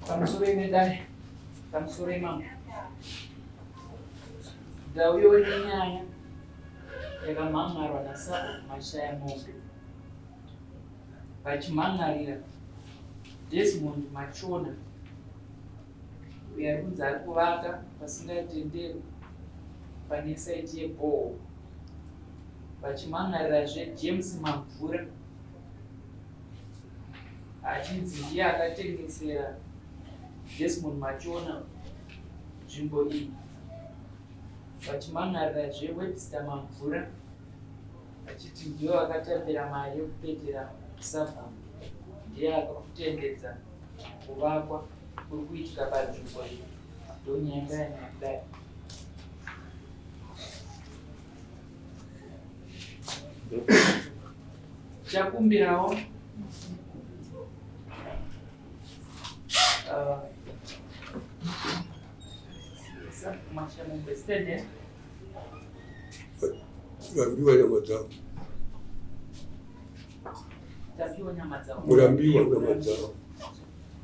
Pamusoro nedare, pamusoro imambo. Ndauyawo nenyaya yakamhan'arwa naSabhuku Mashayamombe vachimhan'arira Desmond Machona uyo ari kunzi ari kuvaka pasingatenderwi pane saiti yebhoho vachimhan'arirazve James Mamvura achinzi ndiye akatengesera Desmond Machona nzvimbo iyi vachimhan'arirazve Webster Mamvura achiti ndiye akatambira mari yekupetera sabhuku ndiye akakutendedza kuvakwa kuri kuitika panzvimbo iyi ndonyaya ndayanyaya kudai. Chakumbirawo Murambiwa nyama dzavo. Murambiwa nyama dzavo.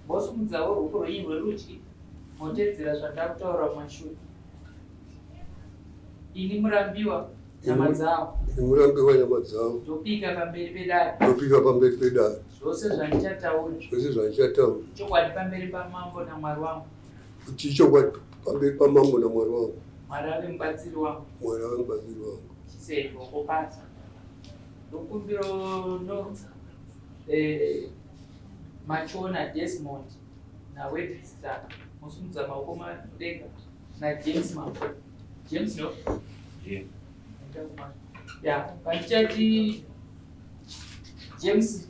Vosimudzawo ruoko rwenyu rwerudyi motedzera zvandakutaura mumashure. Ini Murambiwa nyama dzawo. Ini Murambiwa nyama dzawo. Ndopika pamberi pedare. Ndopika pamberi pedare. Zvose zvandichataura. Zvose zvandichataura. Chokwadi pamberi pamambo naMwari wangu. Kuti chokwadi pamberi pamambo naMwari wangu. Mwari ave mubatsiri wangu. Mwari ave mubatsiri wangu. Chisei ruoko pasi. Ndokumbiro no eh, Machona Desmond naWebster mosimudza maoko mudenga naJames Mambo. James no? Yeah. Ya, pandichati James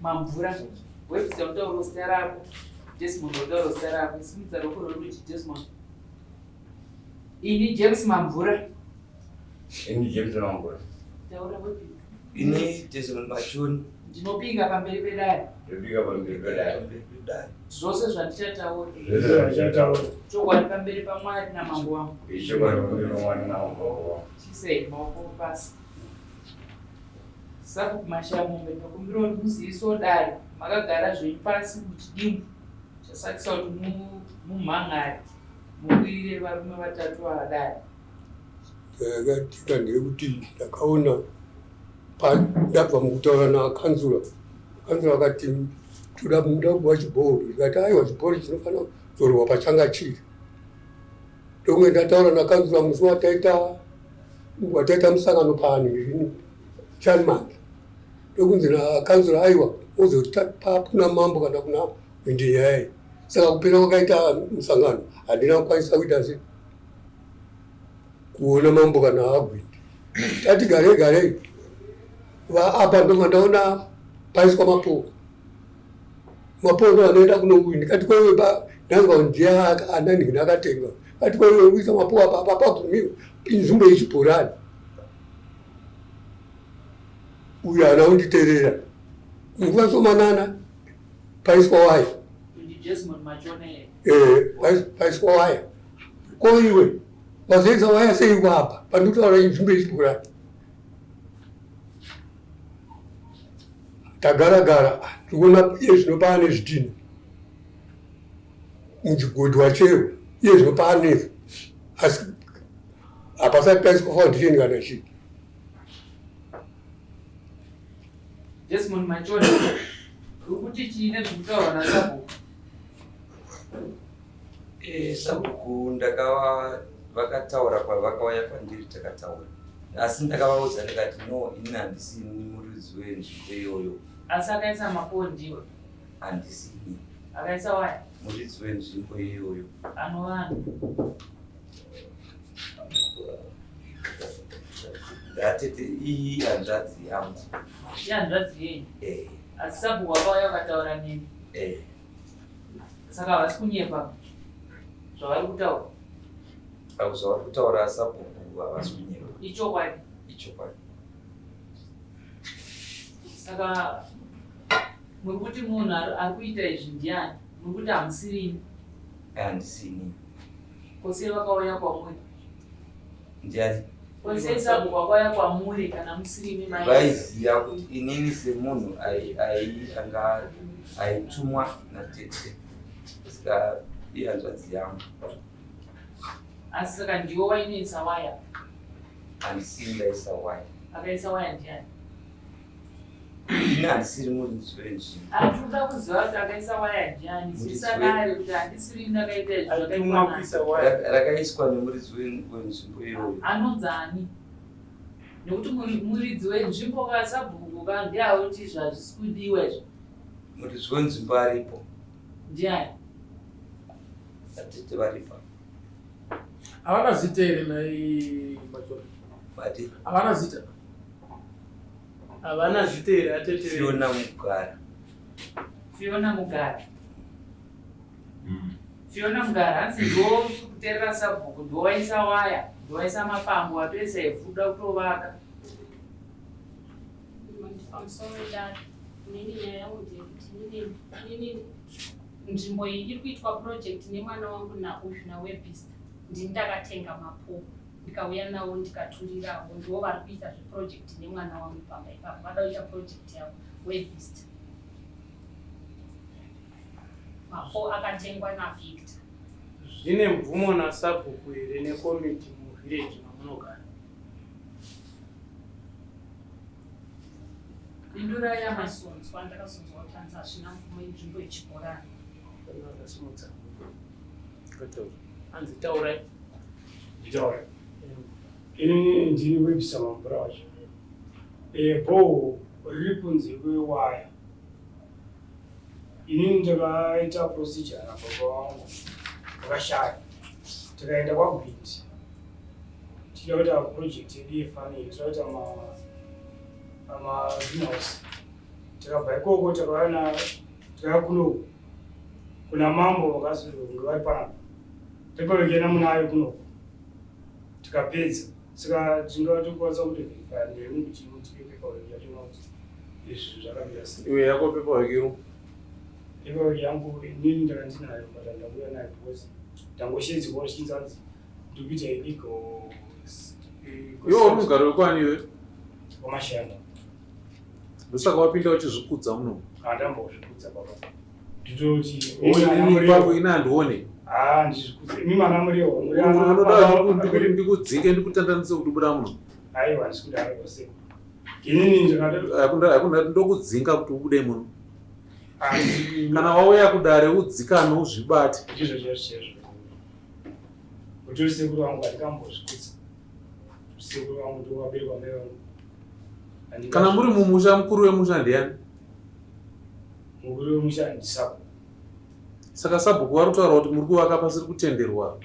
Mamvura, Webster utaura zita rako, Desmond utaura zita rako, simudza ruoko rwerudyi Desmond. Ini James Mamvura. Ini James Mamvura. Taura wepi. Ini Desmond Machoni. Ndinopinga pamberi pedare. Ndinopinga pamberi pedare. Zvose zvandichataura. Zvose zvandichataura. Chokwadi pamberi paMwari namambo wangu. Chokwadi pamberi paMwari namambo wangu. Chisei maoko pasi. Sabhuku Mashayamombe ndokumbira kuti muzivisewo dare makagara zvenyu pasi muchidimbu chasakisa kuti mumhan'are mukwirire varume vatatu ava dare. Yakaitika ndeyekuti ndakaona ndabva mukutaura nakanzura kanzura akati toda muda kuva chibhoro ndikati aiwa chibhoro chinofanira kudzorwa pachanga chiri ndokunge ndataura nakanzura musi wataita wataita musangano paani chanmand ndokunzi nakanzura aiwa ozotapa kuna mambo kana kuna injinia saka kupera kwakaita musangano handina kukwanisa kuita se kuona mambo kana agwindi tati garei garei apa ndobva ndaona paiswa mapowo mapowo ndo anoenda kuno ndikati kwaiwe ndanzwa ndiye ananhina akatenga kati kwaiwe uisa mapowo apa apa pabvumiwe inzvimbo yechibhorani uyo haana kunditerera nguva shomanana paiswa waya eh, paiswa waya ko iwe wazoisa waya seiko apa pandikutaura inzvimbo yechibhorani tagara gara tikuona iye zvino paane zvidhina muchigodhi wacherwa iye zvino paanevhu asi hapasati paiswa foundation kana chii Desmond Machoni, uri kuti chii nezvekutaurwa nasabhuku? Eh, sabhuku ndakava vakataura kwavakauya kwandiri takataura asi ndakavaudza ndikati no ini handisi ini muridzi wenzvimbo iyoyo. Asi akaisa mapuwo ndiwe? Handisi ini. Akaisa waya? Muridzi wenzvimbo iyoyo. Anovani? Ndatete iyi hanzvadzi yangu. Ihanzvadzi yenyu? Eh. Asi sabhuku vakauya vakataura nemi? Eh. Saka havasi kunyepa zvavari kutaura? Avo zvavari kutaura sabhuku havasi kunyepa. Ichokwadi. Ichokwadi. Saka muri kuti munhu ari kuita izvi ndiani? Muri kuti hamusirini? Handisini. Ko sei vakauya kwamuri? Ndiani? Ko sei sabhuku vakauya kwamuri kana musirimi mai? Vaiziva kuti inini semunhu ai ai anga aitumwa natete. Saka ihanzvadzi yangu. Asi saka ndiwo wainoisa waya? Handisiri ndaisa waya. Akaisa waya ndiani? Ini handisiri muridzi wenzvimbo. Atinoda kuziva kuti akaisa waya ndiani. Zivisa dare kuti handisiri ndakaita izvi Aitumwa zvakaitwa kuisa waya. Rakaiswa nemuridzi wenzvimbo iyoyo. Anonzi ani? Nekuti muridzi wenzvimbo kasabhuku ka ndiye kuti izvi hazvisi kudiwa izvi. Muridzi wenzvimbo aripo. Ndiani? Vatete varipo. Havana zita here nhai Machona? Vati Havana zita. Havana zita here atete? Fiona Mugara. Fiona Mugara. Fiona Mugara hanzi ndo kuterera sabhuku ndowaisa waya ndowaisa mapango watoisa ivhu kuda kutovaka. Pamusoro wedare, inini nyaya yangu ndeyekuti inini nzvimbo iyi iri kuitwa project nemwana wangu nauyu naWebster. Ndini ndakatenga mapoles ndikauya nawo ndikaturirawo, ndiwo vari kuita zveproject nemwana wangu pamba ipapo. Vada kuita project yavo Webster. Mapoles akatengwa naVictor. Zvine mvumo nasabhuku here nekomiti muvillage mamunogara? Pindurai amai. Ndakazonzwa ndakazonzwa kuti hanzi hazvina mvumo, inzvimbo yechibhorani. Akasimudza. Hanzi taurai. Nditaure. Inini ndini Webster Mamvura wacho. Borehole riri kunze kwewaya. Inini ndakaita procedure nababa vangu vakashaya. Tikaenda kwaGwindi. Tichida kuita project yedu yefarming, tinoda kuita ma greenhouse. Takabva ikoko takauya tikauya kunoku kuna mambo vakazonge vari panapa. Paperwork munayo kunoku. Tikapedza. Saka tingatokwanisa kutoverifya nemi kuti mutipe paperwork yacho kuti izvi zvakamira sei. Iwe yako paperwork iro? Paperwork yangu inini ndanga ndinayo, but ndanguya nayo because ndangoshedzwa zvichinzi hanzi ndikuita illegal. Iwe uri mugari wekwani iwe? Wamashanda. Ndosaka wapinda uchizvikudza muno. Handambozvikudza baba, nditoti ipapo ini handione. Ah, ndizvikudza imi mana murewa. Unoda ndikudzinge ndikutandanise kuti buda muno? Aiwa, handisi kudaro sekuru, inini ndakada Hakuna, ndokudzinga kuti ubude muno. Kana wauya kudare udzikame, uzvibate. Ndizvo chaizvo chaizvo. Utori sekuru vangu, handikambozvikudza. Sekuru vangu ndovaberekwa mai vangu. Kana muri mumusha, mukuru wemusha ndiani? Mukuru wemusha ndisabhuku. Saka sabhuku vari kutaura kuti muri kuvaka pasiri kutenderwa.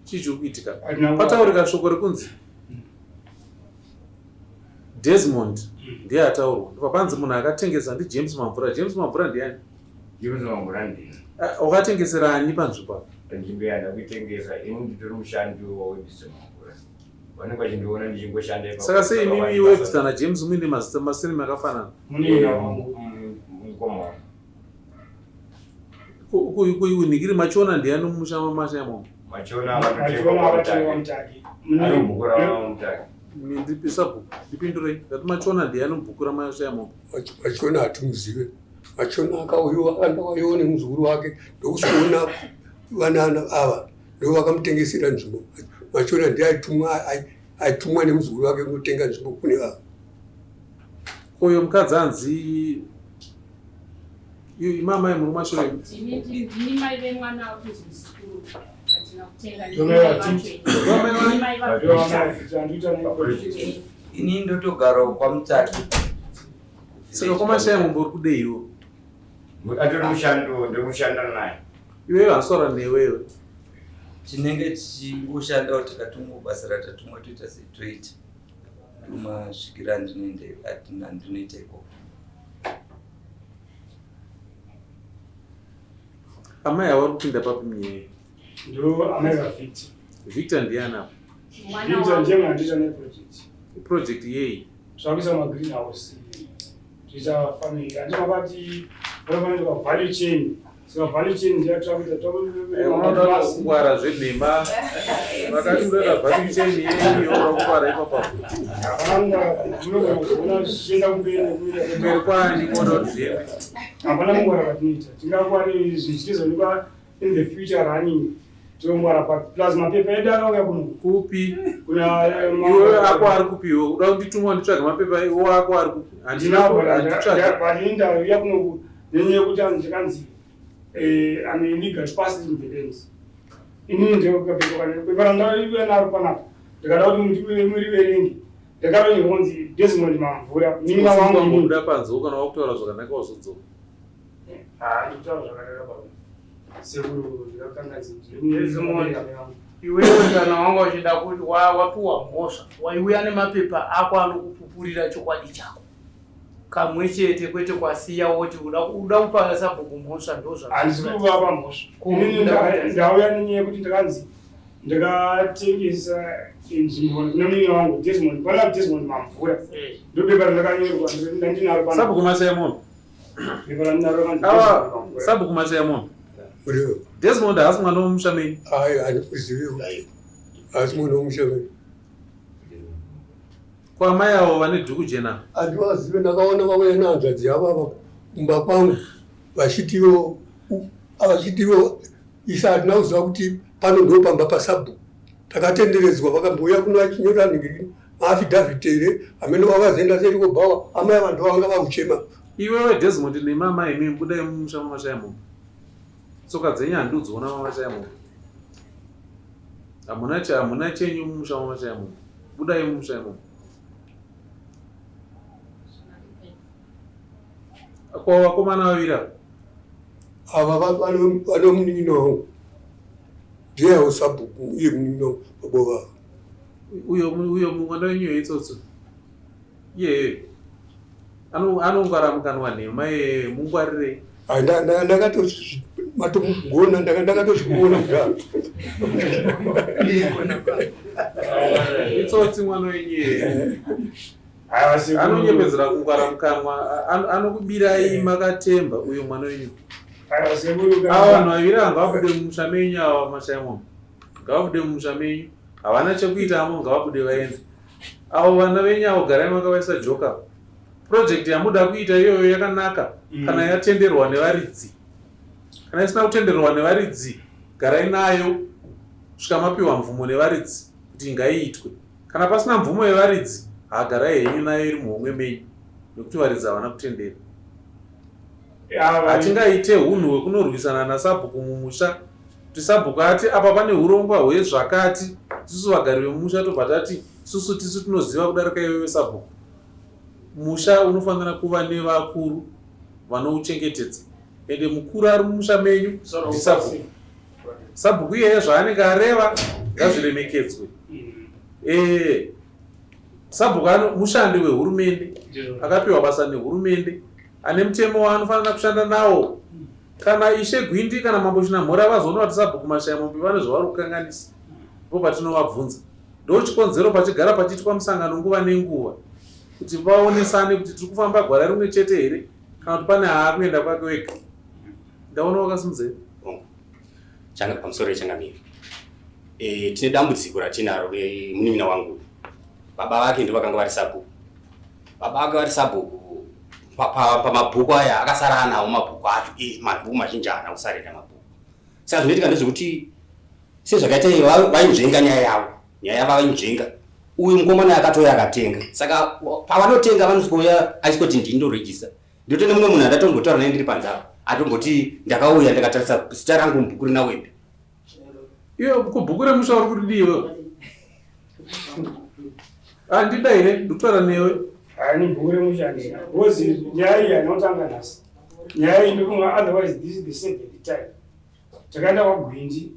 Chii chiri kuitika? Pataurika shoko rekunzi Desmond ndiye ataurwa, ndobva panzi munhu akatengesa ndiJames Mamvura. James Mamvura ndiani? James Mamvura ndini. Ah, wakatengesera ani panzvimbo apa? Panzvimbo yanda kuitengesa ini nditori mushandi waWebster Mamvura. Vanenge vachindiona ndichingoshanda ipapo. Saka sei imimi Webster naJames muine mazita masurname akafanana? Munina wangu. Mukoma wangu. Kunhikiri Machona ndiani mumusha mamasha imomo? Machona. Machona akatengwa Mutaki. Ari mubhuku raMutaki. Ndipi sabhuku, ndipindurei. Ndati Machona ndiani mubhuku ramasha imomo? Machona hatimuzive. Machona akauyiwa, akandauyiwa nemuzukuru wake, ndokuzoona vanana ava ndo vakamutengesera nzvimbo. Machona ndiye aitumwa, aitumwa nemuzukuru wake kunotenga nzvimbo kune ava. Koyo mukadzi anzi iyo imamai muri mashure? Ndini mai vemwana kunzi muzukuru, handina kutenga. Ndoma Ndini mai Andikuita neproject. Ini ndotogarawo kwaMutaki. Saka kwamashaya mombe uri kudeiwo? Atori mushando, ndiri naye. Iwewe haswara newewe. Tinenge tichingoshandawo, tikatumwa basa ratatumwa toita setoita ndomasvikiro andinoita ikoko. Amai avari kupinda papi munyaya? Ndo amai vaVictor. Victor ndiani apa? Mwana Victor wangu. ndiye munhu andiita neproject. Project yei? Zvakuisa magreenhouse, toita farming. Handi makati panoitwa value chain? Saka value chain ndiyatirakuita. Unoda kungwara zvenhema. Vakati unoda value chain yei? Unoda kungwara ipapapo. Hapana, munogona kuzoona zvichienda kumberi nekuita. Kumberi kwani kuona kuti zviende? Hapana kungwara kwatinoita. Tingakwari zvichizoonekwa in the future running. Tinongwara papi? Plus mapepa edu akauya kuno. Kupi? Kuna eh, Iwewe ako ari kupi iwe? Uda kundituma nditsvage mapepa iwo ako ari kupi? Handina handitsvage. Ndinapo ndauya kuno nenyaya yekuti anzi ndikanzi eh, I'm illegal passed in the land. Inini ndikapepa pepa randauya naro panapa. Ndikada kuti muriverenge. Ndakaronyorwa kunzi Desmond Mamvura. Munin'ina wangu inini. Buda panze kana wakutaura zvakanaka wazodzoka. Ah, ndikutaura zvakanaka baba. Sekuru ndikakanganisa. Desmond. Iwewe kana wanga uchida kuti wapiwa mhosva, waiuya nemapepa ako anokupupurira chokwadi chako kamwe chete, kwete kwasiya woti uda kupa sabhuku mhosva. Handisi Ndozva kuvapa mhosva. Inini ndauya nenyaya yekuti ndakanzi ndakatengesa nzvimbo nemunin'ina wangu Desmond. Pana Desmond Mamvura. Ndopepa randakanyorwa ndandinaro pana. Sabhuku Mashayamombe. Pepa randinaro rakanzi Desmond Awa Mamvura. sabhuku Mashayamombe. Uriwo. Desmond haasi mwana womusha menyu. Ai, handikuzivi kuti asi munhu womusha menyu. Ko amai avo vane dhuku jena. Handivazive, ndakaona vauya nehanzvadzi yavo ava kumba kwangu vachitivo vachitivo isa hatina kuziva kuti pano ndo pamba pasabhuku. Takatenderedzwa vakambouya kuno vachinyora ningiri maafidhavhiti here hamene vakazoenda seri kobhawa amai vanhu vanga vakuchema. Iwewe Desmond nemama imi budai mumusha maMashayamombe. Tsoka dzenyu handiudziona maMashayamombe. Hamuna hamuna chenyu mumusha maMashayamombe. Budai mumusha imomo. Ko vakomana vaviri ava? Ava vano munin'ina wangu ndiyewo sabhuku iye munin'ina wangu baba vavo. Uyo mwana wenyu itsotso. Iyeye. Anongwara mukanwa nhema iyeye mungwarirei. Ndakatomatomugona ndakatozvikuona kudhara. Itsotsi mwana wenyu iyeye. Aiwa sekuru. Anonyepedzera kungwara mukanwa anokubirai makatemba uyo mwana wenyu. Aiwa sekuru. Ava vanhu vaviri ava ngavabude mumusha menyu ava Mashayamombe. Ngavabude mumusha menyu. Havana chekuita amo ngavabude vaende. Avo vana venyu avo garai makavaisa joka. Project yamuda kuita iyoyo yakanaka kana yatenderwa nevaridzi. Kana isina kutenderwa nevaridzi garai nayo kusvika mapiwa mvumo nevaridzi kuti ngaiitwe. Kana pasina mvumo yevaridzi hagarai henyu nayo iri muhomwe menyu nekuti varidzi havana kutendera. Hatingaite hunhu hwekunorwisana nasabhuku mumusha kuti sabhuku ati apa pane urongwa hwezvakati isusu vagari vemumusha tobva tati isusu tisu tinoziva kudarika iwewe sabhuku. Musha unofanira kuva nevakuru vanouchengetedza ende mukuru ari mumusha menyu ndisabhuku. Sabhuku iyeye zvaanenge areva ngazviremekedzwe. Sabhuku mushandi wehurumende akapiwa basa nehurumende ane mutemo waanofanira kushanda nawo. Kana Ishe Gwindi kana Mambo Chinamhora vazoona kuti sabhuku Mashayamombe vane zvavari kukanganisa, ndipo patinovabvunza. Ndochikonzero pachigara pachiitwa musangano nguva nenguva kuti vaonesane kuti tiri kufamba gwara rimwe chete here kana kuti pane aakuenda kwake wega. Ndaona wakasimudza here? Changa pamusoro yechangamire. Tine dambudziko ratinaro remunin'ina wangu. Baba vake ndivo vakanga vari sabhuku. Baba vake vari sabhuku pamabhuku aya akasara anawo mabhuku acho, mabhuku mazhinji haana kusarira mabhuku. Saka zvinoitika ndezvekuti sezvakaita iye vainzvenga nyaya yavo, nyaya yavo vainzvenga. Uyu mukomana akatouya akatenga. Saka pavanotenga vanosvika achitoti ndini ndoregister. Ndotenda mumwe munhu andatombotaura naye ndiri panze apa atomboti ndakauya ndakatarisa zita rangu mubhuku rina Webby. Iwe kubhuku remusha uri kudii iwewe? Handida here ndikutaura newe. Hayi bhuku remusha handina. Because nyaya iyi haina kutanga nhasi. Nyaya iyi ndofunga otherwise this is the seventh time. Takaenda kwaGwindi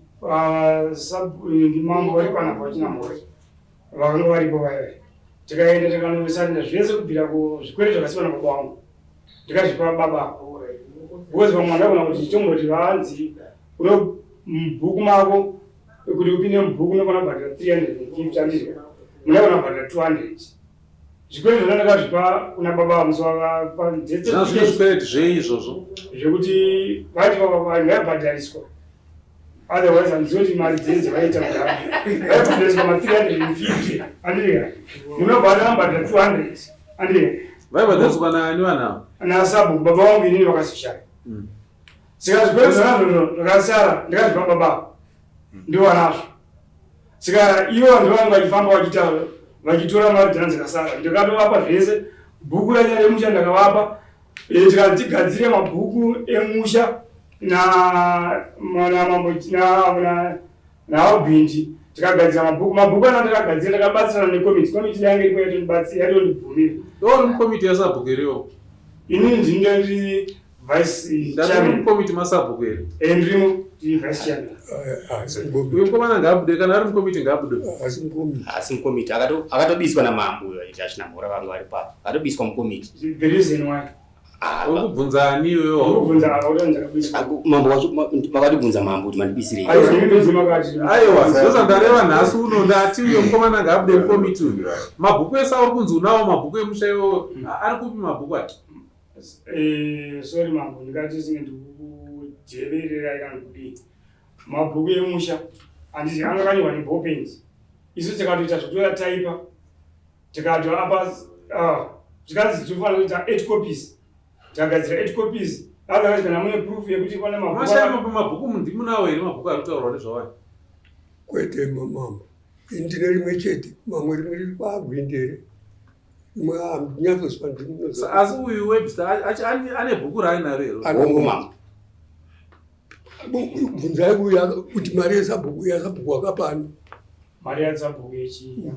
mambo vari panapa vachinamhore vakanga varipo vaya vaya. Tikaenda takanosanira zvese kubvira kuzvikwereti zvakasiwa nababa vangu ndikazvipa baba because vamwe vandaona kuti tomboti vanzi uno mubhuku mako kuti upinde mubhuku unofanira kubhadhara 350 handizvo munogona kubhadhara 200 zvikwereti zvona ndakazvipa kuna baba vamusi Zvino zvine zvikwereti zvei izvozvo? Zvekuti vati vanhu vaibhadhariswa otherwise handizivi kuti mari dzenyu dzavaita kudaro vaibhadhariswa ma 350 andika munobhadhara mubhadhara 200 andika Vaibhadhariswa naani vanhu ava? Nasabhuku baba vangu inini vakazishaya. Saka zvikwereti zvanazvo zvakasara ndakazvipa baba ndiwanazvo. Saka ivo vanhu vangu vachifamba vachiita vachitora mari dzana dzakasara ndakatovapa zvese bhuku racho remusha ndakavapa eh, tikati tigadzire mabhuku emusha namambo naVaGwindi tikagadzira mabhuku mabhuku ana ndakagadzira ndakabatsirana nekomiti komiti yange iripo yatondibatsira yatondibvumira Iwe uri mukomiti yasabhuku here iwe? Inini ndini ndiri vice chairman. Mukomiti masabhuku here? Eh, ndirimo, ndiri vice chairman. Uyu mukomana ngaabude kana ari mukomiti ngaabude. Asi mukomiti. Asi mukomiti akatobiswa namambo uyo aiti achinamhora vanga vari papo. Akatobiswa mukomiti. The reason why. Uri kubvunza ani iwewe? Uri kubvunza ava kuti ndakabiswa. Mambo wacho makatibvunza mambo kuti mandibisirei. Aiwa, ndozvandareva nhasi uno ndati uyo mukomana ngaabude mukomiti uyu. Mabhuku ese auri kunzi unawo mabhuku emusha iwowo ari kupi mabhuku aya? Eh, sorry mambo, ndingati singe ndikujevererai kana kudii. Mabhuku emusha handiti anga akanyorwa neballpens. Isu takatoita zvekutora taipa tikato apa ah, zvikanzi tinofanira kuita 8 copies takagadzira 8 copies otherwise kana mune proof yekuti pane mabhuku mabhuku ndimunawo here mabhuku ari kutaurwa nezvawayo kwete mamambo ndine rimwe chete mamwe rimwe riri kwagwindere rimwe handinyatsoziva ndinoziva asi uyu webster ane bhuku raainaro here Hongu, mambo. Bvunzai uya kuti mari yesabhuku yasabhuku wakapani mari yasabhuku yechii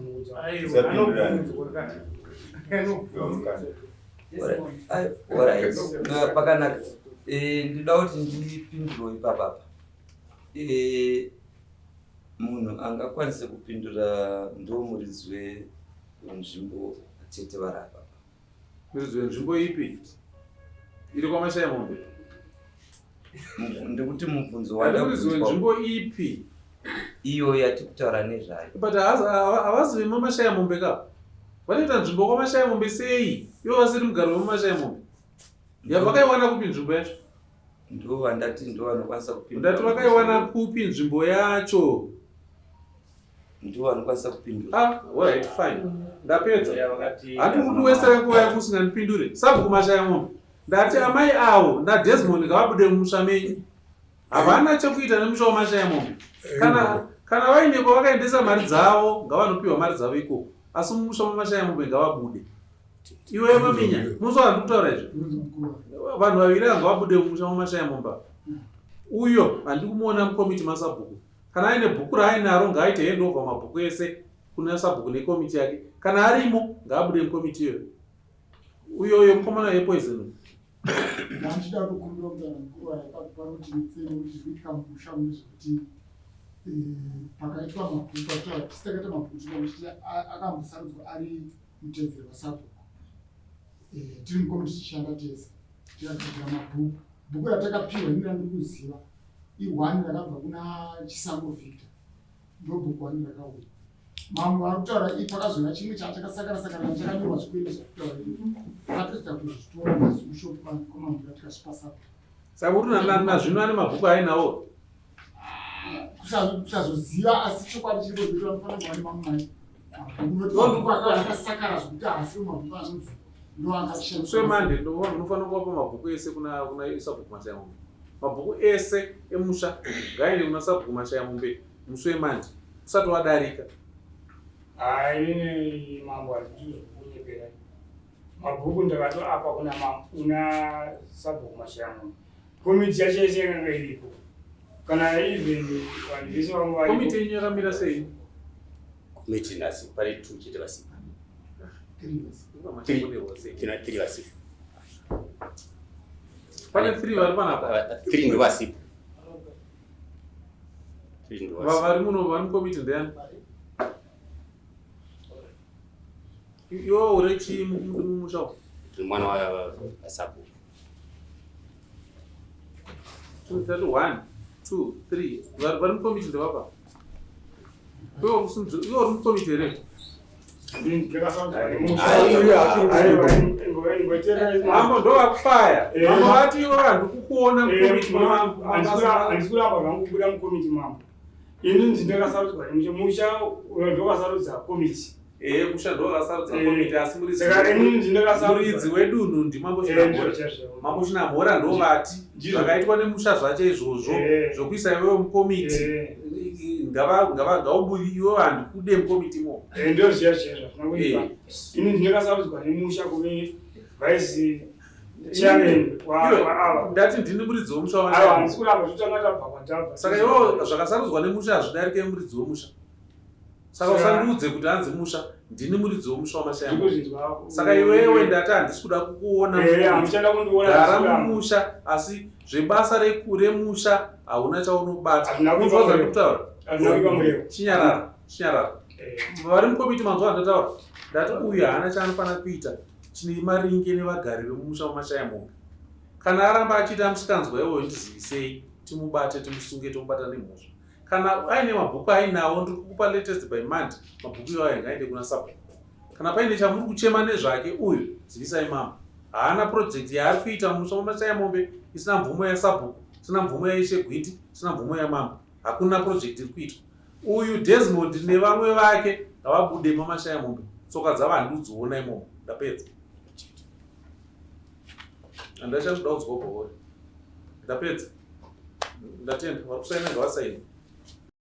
pakanaka eh, ndinoda kuti ndipindurwe ipapapa eh, munhu angakwanise kupindura ndomuridzi wenzvimbo tete vari apapa Muridzi wenzvimbo ipi? Iri kwaMashaya mombe. Ndikuti mubvunzo wada muridzi wenzvimbo ipi? Iyo yati kutaura nezvayo. But havazi vemamashaya mombe ka? Vanoita nzvimbo kwamashaya mombe sei? Ivo vasiri mugari wemamashaya mombe. Yavakaiwana kupi nzvimbo yacho? Ndo vandati ndo vanokwanisa kupindura. Ndati vakaiwana kupi nzvimbo yacho? Ndo vanokwanisa kupindura. Ah, alright, fine. Ndapedza. Handi kuti wesera nguva yako usingandipindure. Sabhuku mashaya mombe. Ndati amai avo naDesmond ngavabude mumusha menyu. Havana chekuita nemusha wamashaya mombe. Kana kana vaine kwavakaendesa mari dzavo ngavanopiwa mari dzavo ikoko. Asi mumusha mamashaya mombe ngavabude. Iwe maminya, munzwa zvandiri kutaura izvi? Vanhu vaviri ava ngavabude mumusha mamashaya mombe. Uyo handiri kumuona mukomiti masabhuku. Kana aine bhuku raainaro ngaaite hand over mabhuku ese kuna sabhuku nekomiti yake. Kana arimo ngaabude mukomiti iyoyo. Uyo uyo mukomana wepoison. Ndachida kukumbira mutana mukuru waya panoti netsei nekuti zviri kuitika mumusha mune zvekuti eh, pakaitwa mabhuku patitaura tisi takaita mabhuku tinokuti akambosarudzwa ari mutevedzeri wasabhuku eh, tiri mukomiti tichishanda tese tikagadzira mabhuku bhuku ratakapiwa ini randiri kuziva i-one rakabva kuna Chisango Victor ndobhuku one rakauya mamwe vari kutaura i pakazouya chimwe chatakasakana sakana chakanyorwa zvikwende zvakutaura i takatoedza kuzvitora kushop kwamamvura tikazvipasa Saka uri nazvino ane mabhuku ainawo kusazoziva asi chokwadi chiripo zvekuti vanofanira kuva nemamwe mabhuku mabhuku akasakara zvekuti haasi mabhuku anonzi Swemande unofanira kuvapa mabhuku ese kuna kuna sabhuku Mashayamombe. Mabhuku ese emusha ngaende kuna sabhuku Mashayamombe musi wemande usati wadarika. Hayi inini mambo handiti zvekunyepera. Mabhuku ndakatoapa kuna mambo kuna sabhuku Mashayamombe. Komiti yacho yese yakanga iripo. Kana even vanhu vese vanga varipo. Komiti yenyu yakamira sei? Komiti nhasi pane two chete vasipo. Three vasipo. Pane three vari panapa. Three ndo vasipo. Three ndo vasipo. Vari muno vari mukomiti ndeyani? Iwe uri chii mumusha? Ndiri mwana wa sabhuku. Tati one, two, three. Vari mukomiti ndevapa. Iwe uri mukomiti here? Mambo ndovakufaya. Mambo vati iwe vanhu kukuona mukomiti mambo. Handisi kuramba zvangu kubuda mukomiti mambo. Ini ndindakasarudzwa nemusha musha ndokasarudza komiti. Ehe, musha ndo vakasarudza komiti, asi muridzi Saka inini ndinakasarudzwa. muridzi wedunhu ndimambo Eh, Chinamhora. ndizvo chaizvo. Mambo Chinamhora ndo vati Ndizvo. zvakaitwa nemusha zvacho izvozvo zvokuisa iwewe mukomiti ngaubude iwewe, handikude mukomiti imomo. Eh, ndizvo zviya zviya zvazvina kuitwa. Ini ndinakasarudzwa nemusha kuve vice chairman Iwe, waava. Ndati ndini muridzi wemusha Aiwa, waMashaya. handisi kuramba, zvotanga tabva kwatabva. Saka iwewe zvakasarudzwa nemusha hazvidarike muridzi wemusha. Saka usandiudze kuti hanzi musha, ndini muridzi wemusha waMashaya. Ndikuzvinzwa. Saka iwewe ndati handisi kuda kukuona Eh, mukomiti. hamuchada kundiona, Gara handisi kuramba. mumusha, asi zvebasa remusha hauna chaunobata. Hazvina kuipa Unzwa mureo. zvandikutaura? Hazvina kuipa mureo. Chinyarara, chinyarara. Vari mukomiti manzwa zvandataura? Ndati uyu haana chaanofanira kuita chine maringe nevagari vemumusha waMashaya Mombe. Kana aramba achiita musikanzwa iwoyo, ndizivisei, timubate, timusunge, tomubata nemhosva. Kana aine mabhuku ainawo, ndiri kukupa latest by Monday, mabhuku iwayo ngaende kuna sabhuku. Kana paine chamuri kuchema nezvake uyu, zivisai mambo. Haana project yaari kuita mumusha waMashaya Mombe isina mvumo yasabhuku, isina mvumo yaIshe Gwindi, isina mvumo yamambo. Hakuna project iri kuitwa. Uyu Desmond nevamwe vake ngavabude maMashaya Mombe, tsoka dzavo handiudziona imomo. Ndapedza. Handachakuda kunzwa bhori. Ndapedza. Ndatenda. Vari kusaina ngavasaine.